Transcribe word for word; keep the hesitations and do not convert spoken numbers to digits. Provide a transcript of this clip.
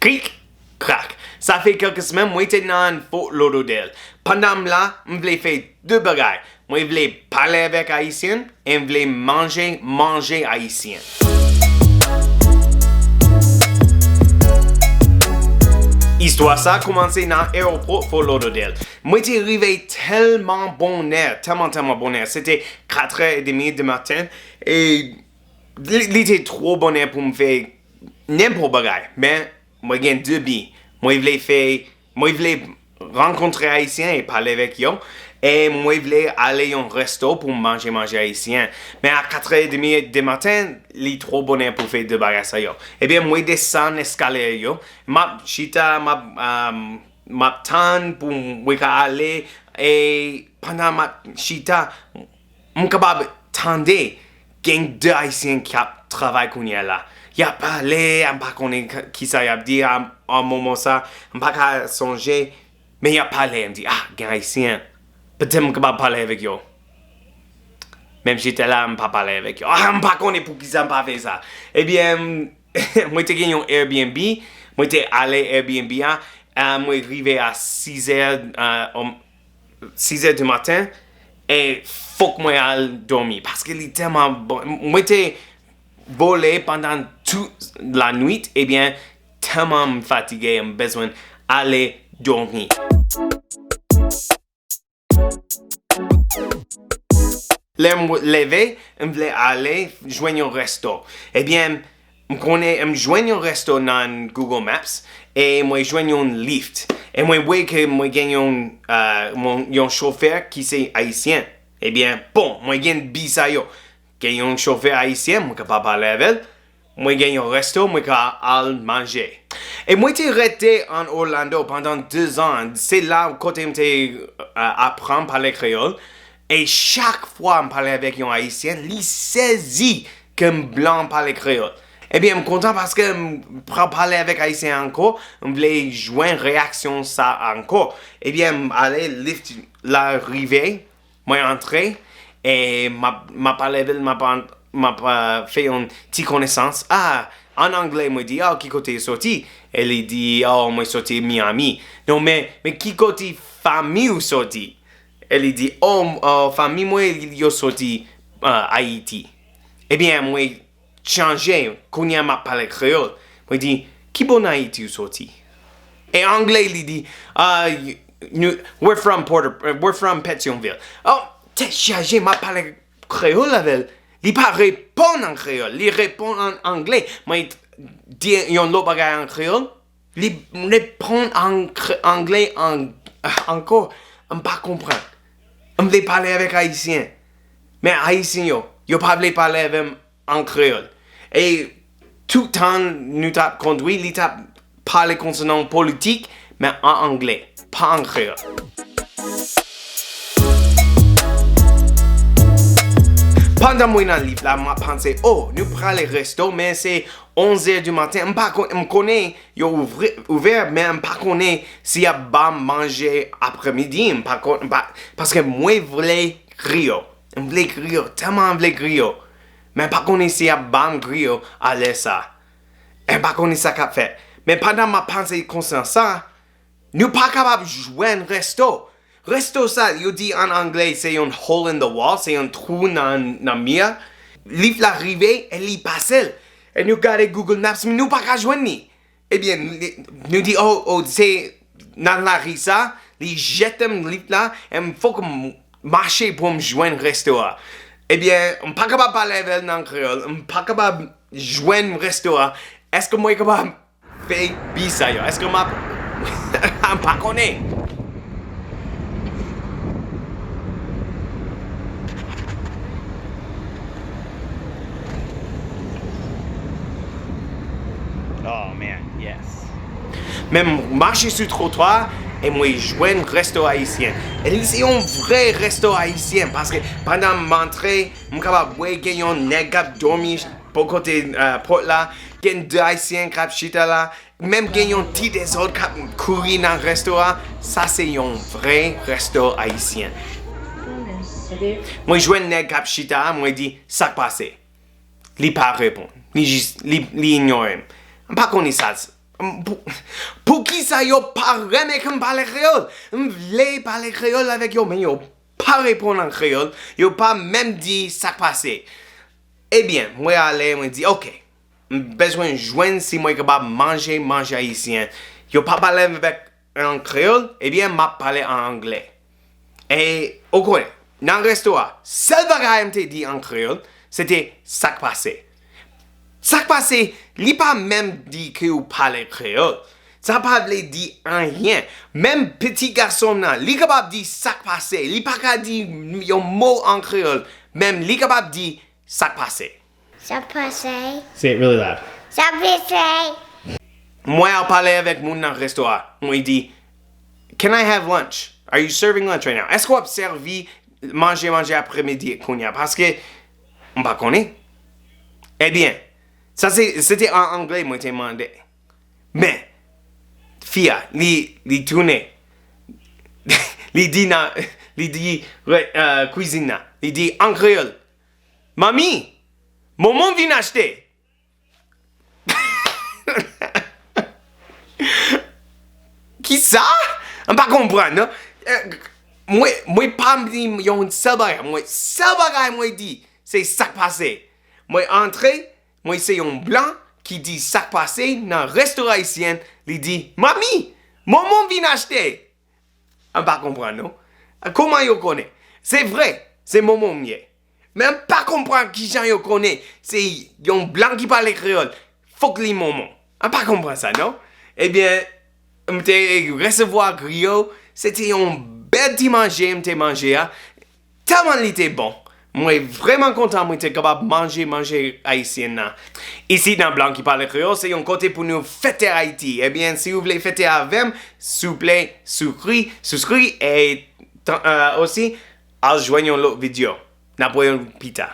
Krik, krak. Sa fè kèk semèn, mwen te nan Fort Lauderdale. Pandan m la, m vle fè de bagay. Mwen vle pale avèk Ayisyen, e m vle manje manje ayisyen. Istwa sa kòmanse nan ayewopò Fort Lauderdale. Mwen te rive tèlman bonè, tèlman, tèlman bonè. Se te katrè edmi de maten, e li, li te twò bonè pou m fè nenpòt bagay. Men, mwen gen de bi. Mwen vle fè, mwen vle rankontre Ayisyen e pale avèk yo. E mwen vle ale yon resto pou m manje manje ayisyen. Men a katrè edmi de maten, li twò bonè pou fè de bagay sa yo. Ebyen, mwen desann eskalye yo. M ap chita, m ap, um, m ap tann pou mwen ka ale. E pandan m ap chita, m kapab tande gen de Ayisyen k ap travay kounye a la. Y ap pale, m pa konnen k-, kisa y ap di a, a moman sa, m pa ka sonje, men y ap pale, m di, ah, gen Ayisyen. Petèt m kapab pale avèk yo. Menm si te la, m pa pale avèk yo. Ah, m pa konnen poukisa m pa fè sa. Ebyen, mwen te gen yon Airbnb, mwen te ale Airbnb a, ah, mwen rive a sizè, ah, sizè di maten, e fòk mwen al dòmi, paske li tèlman bon. Mwen te vole pandan tout lanwit, ebyen, tèlman m fatige, m bezwen ale dòmi. Lè m leve, m vle ale jwenn yon resto. Ebyen, m konnen, m jwenn yon resto nan Google Maps, e mwen jwenn yon Lyft. E mwen wè ke mwen gen yon, uh, yon, yon chofè ki se Ayisyen. Ebyen, bon, mwen gen bi sa yo. Gen yon chofè Ayisyen, mwen kapab pale avè l. Mwen gen yon resto, mwen ka al manje. E mwen te rete an Orlando pandan de zan. Se la kote m te, uh, aprann pale kreyòl. E chak fwa m pale avèk yon Ayisyen, li sezi ke m blan pale kreyòl. Ebyen, m kontan paske m pa pale avèk Ayisyen ankò, m vle jwenn reyaksyon sa ankò. Ebyen, m ale, Lyft la rive, mwen antre, e m ap, m ap pale avè l, m ap, m ap, uh, fè yon ti konesans. Ah, an anglè, mwen di, oh, ki kote w soti? E li di, oh, mwen soti Miami. Non, men, men ki kote fanmi w soti? E li di, oh, uh, fanmi mwen, yo soti, uh, Ayiti. Ebyen, mwen chanje, kounye a m ap pale kreyòl. Mwen di, ki bò nan Ayiti w soti? E anglè, li di, uh, you, you, we're from Porter, we're from Petyonville. Oh, tèt chaje, m ap pale kreyòl avè l. Li pa reponn an kreyòl, li reponn an anglè. Mwen di yon lòt bagay an kreyòl, li reponn an kre-, anglè an-, ankò. M pa konprann. M vle pale avèk Ayisyen. Men Ayisyen yo, yo pa vle pale avè m an kreyòl. E tout tan nou t ap kondwi, li t ap pale konsènan politik, men an anglè, pa an kreyòl. Pandan mwen nan Lyft la, m ap panse, oh, nou prale resto, men se onz è di maten. M pa kon-, m konnen yo ouvri, ouvè, men m pa konnen si y ap ban m manje aprèmidi. M pa kon-, m pa, paske mwen vle griyo. M vle griyo, tèlman m vle griyo. Men m pa konnen si y ap ban m griyo a lè sa. E m pa konnen sa k ap fèt. Men pandan m ap panse konsènan sa, nou pa kapab jwenn resto. Resto sa, yo di an anglè, se yon hole in the wall, se yon twou nan, nan mi a. Lyft la rive, e li pase l. E nou gade Google Maps, men nou pa ka jwenn li. Ebyen, li, nou di, oh, oh, se nan lari sa, li jete m Lyft la, e m fòk m mache pou m jwenn resto a. Ebyen, m pa kapab pale avè l nan kreyòl, m pa kapab jwenn resto a. Èske mwen kapab fè bi sa yo? Èske m ap, m pa konnen. Oh man, yes. Men m mache sou twotwa e mwen jwenn resto ayisyen. E li se yon vrè resto ayisyen paske pandan m antre, m kapab wè gen yon nèg k ap dòmi bò kote, eh, pòt la. Gen de ayisyen k ap chita la. Menm gen yon ti dezòd k ap kouri nan resto a. Sa se yon vrè resto ayisyen. Mwen jwenn nèg k ap chita a, mwen di, "Sa k pase?" Li pa reponn. Li jis, li, li inyore m. M pa konnen sa, M, pou, poukisa yo pa renmen ke m pale kreyòl? M vle pale kreyòl avèk yo, men yo pa reponn an kreyòl, yo pa menm di sa k pase. Ebyen, mwen ale, mwen di, "Ok, m bezwen jwenn si mwen kapab manje, manje ayisyen." Yo pa pale avèk an kreyòl, ebyen, m ap pale an anglè. E, ou konnen, nan resto a, sèl bagay m te di an kreyòl, se te sa k pase. Sa k pase, li pa menm di ke ou pale kreyòl. Sa pa vle di anyen. Menm piti gason m nan, li kapab di sa k pase. Li pa ka di yon mo an kreyòl. Menm li kapab di sa k pase. Sa pase. Say it really loud. Sa pase. Mwen ap pale avèk moun nan resto a. Mwen di, "Can I have lunch? Are you serving lunch right now?" Èske w ap sèvi manje, manje apremidi kounye a? Paske m pa konnen. Ebyen, sa se, se te an anglè mwen te mande. Men, fi a, li, li tounen. Li di nan, li di, re-, euh, kwizin nan. Li di an kreyòl, "Manmi, momon vin achte." Kisa? M pa konprann, non. Eh, mwen, mwen pa di yon sèl bagay. Mwen, sèl bagay mwen di, se sa k pase. Mwen antre, mwen se yon blan ki di sa k pase nan restoran ayisyen, li di, "Manmi, momon vin achte." M pa konprann, non. Kòman yo konnen? Se vre, se momon m ye. Men m pa konprann kijan yo konnen se yon blan ki pale kreyòl. Fòk li momon. M pa konprann sa, non. Ebyen, m te resevwa griyo. Se te yon bèl ti manje m te manje a. Tèlman li te bon. Mwen vrèman kontan mwen te kapab manje manje ayisyen nan. Isit nan Blan ki Pale Kreyòl, se yon kote pou nou fete Ayiti. Ebyen, si w vle fete avè m, souple, souscri, souscri, e tan, euh, osi, al jwenn yon lòt videyo. N ap wè nou pita.